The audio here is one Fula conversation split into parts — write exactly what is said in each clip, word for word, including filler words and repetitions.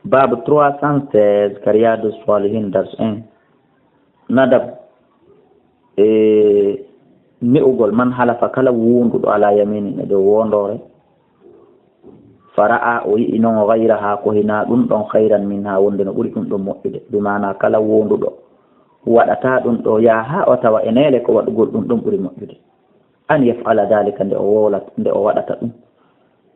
Baabu trois cent seize ka Riyadu Salihin, dars un. Nadab, e ne'ugol, man halafa, kala wonduɗo, ala yaminin, e dow wondoore, fara'a, o yi'i non, gayraha, ko hinaa ɗum ɗon, khayran minha, wonde no ɓuri ɗum ɗon moƴƴude. Bi maana kala wonduɗo waɗata ɗum ɗo, yaha o tawa e neele ko waɗugol ɗum ɗon ɓuri moƴƴude. An yaf'ala dhalika, nde o wowlat-, nde o waɗata ɗum.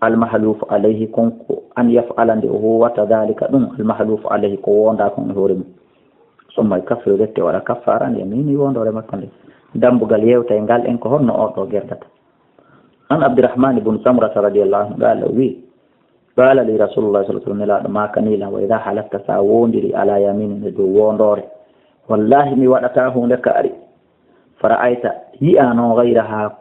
Al mahlufu alayhi, kon ko an yaf'ala, nde o huwata dhalika ɗum, al mahlufu alayhi, ko wonda kon e hoore mum. Summa yukaffiru, rette o waɗa kaffara an yamini, wondoore makko nde. Dambugal yewtay ngal en ko honno o ɗo gerdata. An Abdurrahman ibn Samrata radiyallahu anhu, qala, o wi, qala li Rasulullah sallallahu alaihi wasallam, Nelaaɗo maakani lan, wa idha halafta, sa wondiri, ala yaminin, e dow wondoore, wallahi mi waɗata hunde kaari. Fara'ayta, yi'a non, gayraha,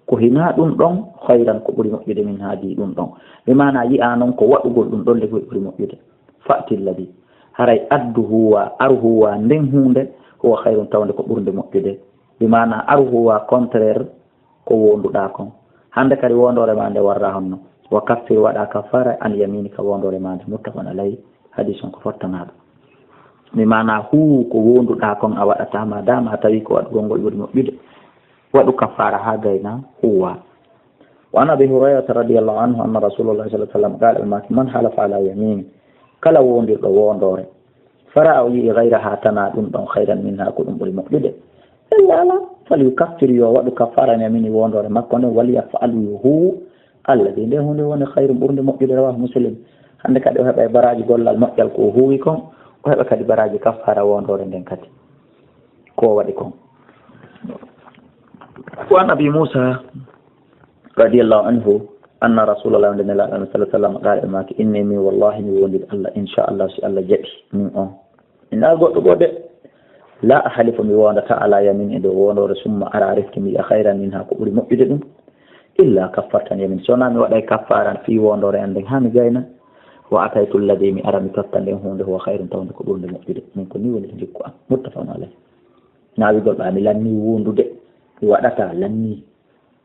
ko hinaa ɗum ɗon, khayran, ko ɓuri moƴƴude, minha, di ɗum ɗon. Bi maana yi'a non ko waɗugol ɗum ɗon le ko ɓuri moƴƴude. Fa'ti alladhi, haray addu huwa, aru huwa, nden hunde, huwa khayrun, tawde ko ɓurnde moƴƴude. Bi maana aru huwa, contraire, ko wonduɗaa kon. Hande kadi wondoore ma nde warra honno. Wa kaffir, waɗa kaffara, an yaminika, wondoore ma nde. Muttafaqun alayhi, hadis on ko fottanaaɗo. Mi maana huu ko wonduɗaa kon a waɗata, ma dama a tawi ko waɗugol ngol ɓuri moƴƴude. Waɗu kaffara haa gayna huwa. Wa an Abi Hurayrata radiyallahu anhu anna Rasulullah sallallahu alaihi wasallam qala, ɓe maaki, man halafa ala yamin, kala wondirɗo wondoore, fara'a, o yi'i, gayraha, tanaa ɗum ɗon, khayran minha, ko ɗum ɓuri moƴƴude, illa ala, fal yukaffir, yo waɗu kaffara, yamini, wondoore makko nden, wal yaf'al, yo huwu, alladhi, nde hunde woni khayrun, ɓurnde moƴƴude, rawahu Muslim. Hande kadi o heɓa e baraji gollal moƴƴal ko o huwi kon, o heɓa kadi baraji kaffara wondoore nden kadi. Ko o waɗi kon. Wa an Abi Musa radiyallahu anhu anna Rasulullah, nde Nelaaɗo sallallahu alaihi wasallam, qala, ɓe maaki, inni, min, wallahi, mi wondiri Allah, insha Allah, si Allah jaɓi min on, mi na goɗɗo goo de, la ahlifu, mi wondata, ala yamin, e dow wondoore, summa ara, refti mi yi'a, khayran minha, ko ɓuri moƴƴude ɗum, illa kaffartu an yamin, so na mi waɗay kaffara fii wondoore an nden haa mi gayna, wa ataytu alladhi, mi ara mi totta nden hunde, huwa khayrun, tawde ko ɓurnde moƴƴude. Min ko ni woni jikku am. Muttafaqun alayh. Naawigol ɓa mi lanni wondude, mi waɗata lanni.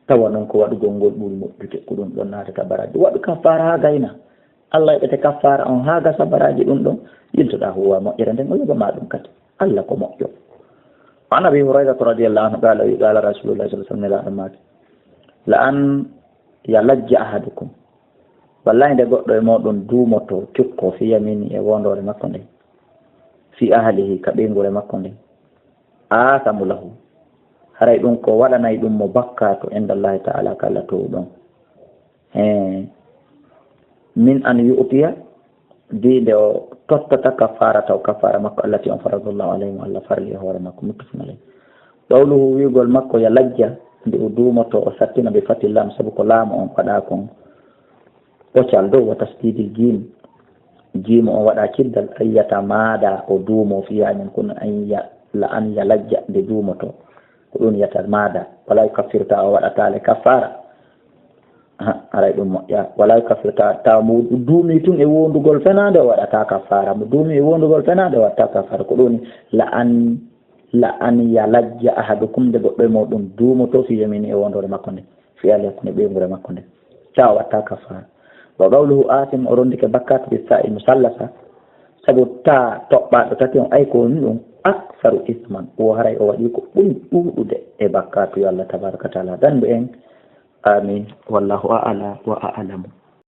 Tawa non ko waɗugol ngol ɓuri moƴƴude, ko ɗum ɗon naatata baraji. Waɗu kaffara haa gayna. Allah heɓete kaffara on haa gasa baraji ɗum ɗon. Yiltoɗa huwa moƴƴere nden, o yoɓa ma ɗum kadi. Allah ko moƴƴo. An Abi Hurayrata radiyallahu anhu qala, wi, qala Rasulullah sallallahu alaihi wasallam, Nelaaɗo maaki, la an yalajja ahadukum. Wallahi nde goɗɗo e moɗon duumoto, cukko, fi yamini, e wondoore makko nden. Fi ahlihi, ka ɓeynguure makko nden. Asamu lahu. Haray ɗum ko waɗanay ɗum mo bakkatu inda Allahi ta'ala ka Allah toowuɗo on. He. Min an yu'tiya, di nde o tottata kafarata o kafara makko allati on faradallahu alayhi mo Allah farli e hoore makko, muttafaqun alayh. Qawluhu, wi'ugol makko yalajja, nde o duumoto o sattina bi fathi lam sabu ko laamu on waɗa kon. Ocal dow wa tasdidil jim. Jimu on waɗa ciddal, an yatamaada, o duumo, fiha, min kun an ya-, la an yalajja, nde duumoto. Ko ɗum yatamaada. Wala yukaffir, ta o waɗata le kaffara. Ha, aray ɗum moƴƴa. Wala yukaffir, ta, ta mo duumi tun e wondugol fenaande, o waɗata kaffara. Mo duumi e wondugol fenaande, o waɗata kaffara. Ko ɗum la an, la an yalajja ahadukum, nde goɗɗo e moɗon duumoto fi yamini e wondoore makko nde. Fi ali hakkunde ɓeynguure makko nde. Ta o watta kafaara. Wa qawluhu asim, o rondike bakkaatu bi sa'i musallasa. Sabu ta toɓɓaaɗo tati on, ay ko woni ɗum, aksaru isman. O haray o waɗi ko ɓuri ɗuuɗude e bakkaatu. Yo Allah tabaraka wa taala dandu en. Amin. Wallahu a'ala wa a'lamu.